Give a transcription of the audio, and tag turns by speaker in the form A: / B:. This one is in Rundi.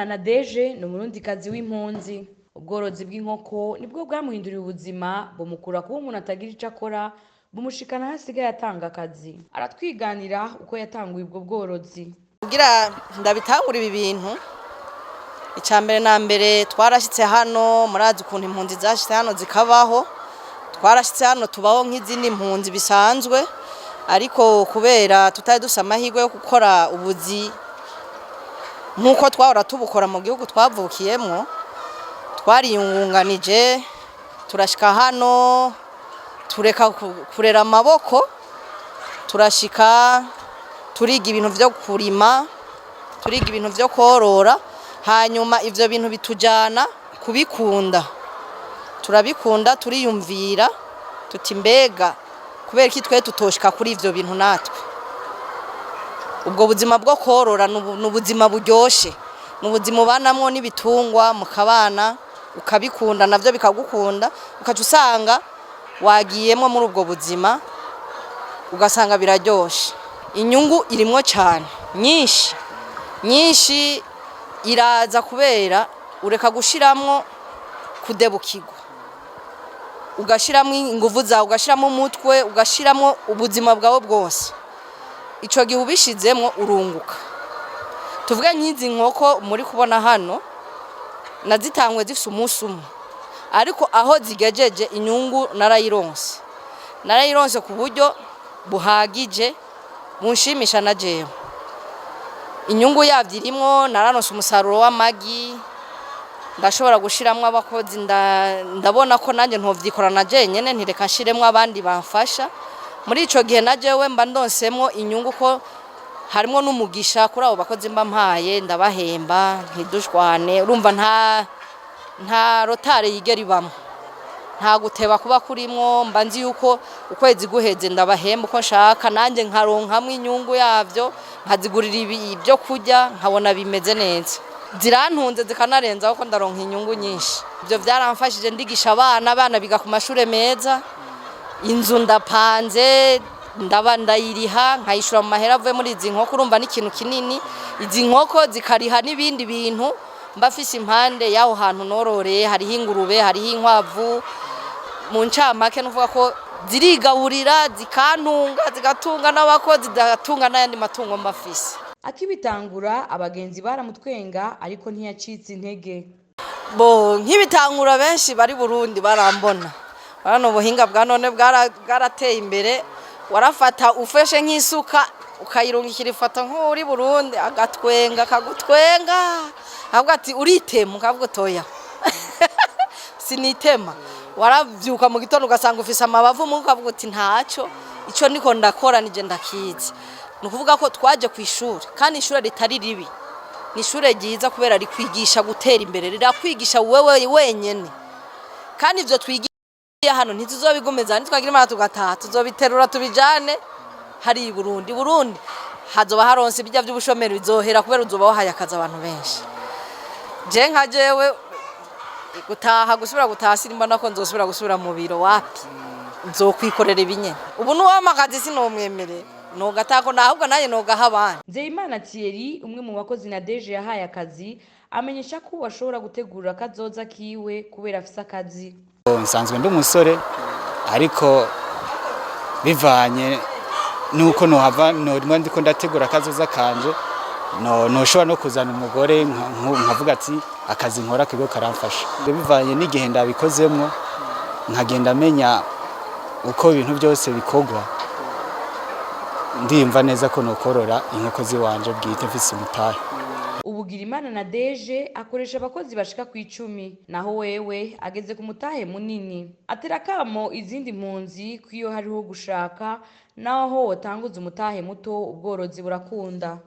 A: Nadege ni umurundikazi w'impunzi. Ubworozi bw'inkoko nibwo bwamuhinduriye ubuzima, bumukura kuba umuntu atagira ico akora, bumushikana aho asigaye atanga akazi. Aratwiganira uko yatanguye ubwo bworozi.
B: Kugira ndabitangura ibi bintu, icya mbere na mbere twarashyitse hano. Murazi ukuntu impunzi zashyitse hano zikabaho. Twarashyitse hano tubaho nk'izindi mpunzi bisanzwe, ariko kubera tutari dufite amahirwe yo gukora ubuzi nk'uko twahora tubukora mu gihugu twavukiyemo, twariyungunganije turashika hano, tureka kurera amaboko, turashika turiga ibintu vyo kurima, turiga ibintu vyo korora. Hanyuma ivyo bintu bitujana kubikunda, turabikunda, turiyumvira tuti: "Mbega kubera iki twe tutoshika kuri ivyo bintu natwe?" Ubwo buzima bwo korora ni ubuzima buryoshe, ni ubuzima ubanamwo n'ibitungwa, mukabana, ukabikunda, navyo bikagukunda, ukaca usanga wagiyemwo muri ubwo buzima, ugasanga biraryoshe. Inyungu irimwo cyane, nyinshi nyinshi iraza, kubera ureka gushiramwo kudebukirwa, ugashiramwo inguvu zawe, ugashiramwo umutwe, ugashiramwo ubuzima bwawe bwose. Ico gihe ubishizemwo urunguka. Tuvuge nk'izi nkoko muri kubona hano, nazitangwe zifise umunsi umwe, ariko aho zigejeje inyungu narayironse, narayironse ku buryo buhagije bunshimisha na jewe. Inyungu yavyo irimwo, nararonse umusaruro w'amagi, ndashobora gushiramwo abakozi. Ndabona ko nanjye ntovyikorana na jenyene, ntireka nshiremwo abandi bamfasha. Muri ico gihe na jewe mba ndonsemwo inyungu, ko harimwo n'umugisha kuri abo bakozi mba mpaye, ndabahemba ntidushwane. Urumva nta retard yigera ibamwo, nta guteba kuba kurimwo. Mba nzi yuko ukwezi guheze ndabahemba uko nshaka, nanjye nkaronkamwo inyungu yavyo, nkazigurira ibyo kurya, nkabona bimeze neza, zirantunze zikanarenzaho ko ndaronka inyungu nyinshi. Ibyo byaramfashije, ndigisha abana, abana biga ku mashure meza, inzu ndapanze, ndaba ndayiriha, nkayishura mu mahera avuye muri izi nkoko. Urumva ni ikintu kinini, izi nkoko zikariha n'ibindi bintu mba mfise impande y'aho hantu nororeye. Hariho ingurube, hariho inkwavu. Mu ncamake nuvuga ko zirigaburira, zikantunga, zigatunga n'abakozi, zigatunga n'ayandi matungo mba mfise.
A: Akibitangura abagenzi baramutwenga, ariko ntiyacitse intege.
B: Bo nk'ibitangura, benshi bari Burundi barambona. Urabona ubuhinga bwa none bwarateye imbere. Warafata ufashe nk'isuka ukayirungikira ifoto nk'uri Burundi, agatwenga, akagutwenga, avuga ati: "Uritema?" Ukavuga utoya, sinitema. Waravyuka mu gitondo ugasanga ufise amabavu mu, ukavuga uti: "Ntaco, ico niko ndakora nije ndakizi." Ni ukuvuga ko twaje ku ishuri, kandi ishuri ritari ribi, ni ishure ryiza kubera rikwigisha gutera imbere, rirakwigisha wewe wenyene. Kandi ivyo twigiye hano ntituzobigumeza, nitwagira Imana tugataha tuzobiterura tubijane hari i Burundi. Burundi hazoba haronse ibijya vy'ubushomeri bizohera, kubera uzoba wahaye akazi abantu benshi. Je nka jewe gutaha, gusubira gutaha, simbona ko nzosubira gusubira mu biro, wapi, nzokwikorera ibinyene. Ubu nuwampa akazi sinomwemerera, nogatako ahubwo nanjye nogaha abandi.
A: Nzeyimana Thierry, umwe mu bakozi Nadege yahaye akazi, amenyesha ko ubu ashobora gutegura akazoza kiwe kubera afise akazi.
C: Nsanzwe ndi umusore, ariko bivanye nuko nohava norimo ndiko ndategura akazoza kanje, no noshobora no kuzana umugore, nkavuga ati akazi nkora kigo karamfasha. Bivanye n'igihe ndabikozemwo, nkagenda menya uko ibintu byose bikorwa, ndiyumva neza ko nokorora inkoko ziwanje bwite mfise umutahe.
A: Ubugira Imana Nadege akoresha abakozi bashika ku 10, naho wewe ageze ku mutahe munini. Atera akamo izindi mpunzi ko iyo hariho gushaka, naho wotanguza umutahe muto, ubworozi burakunda.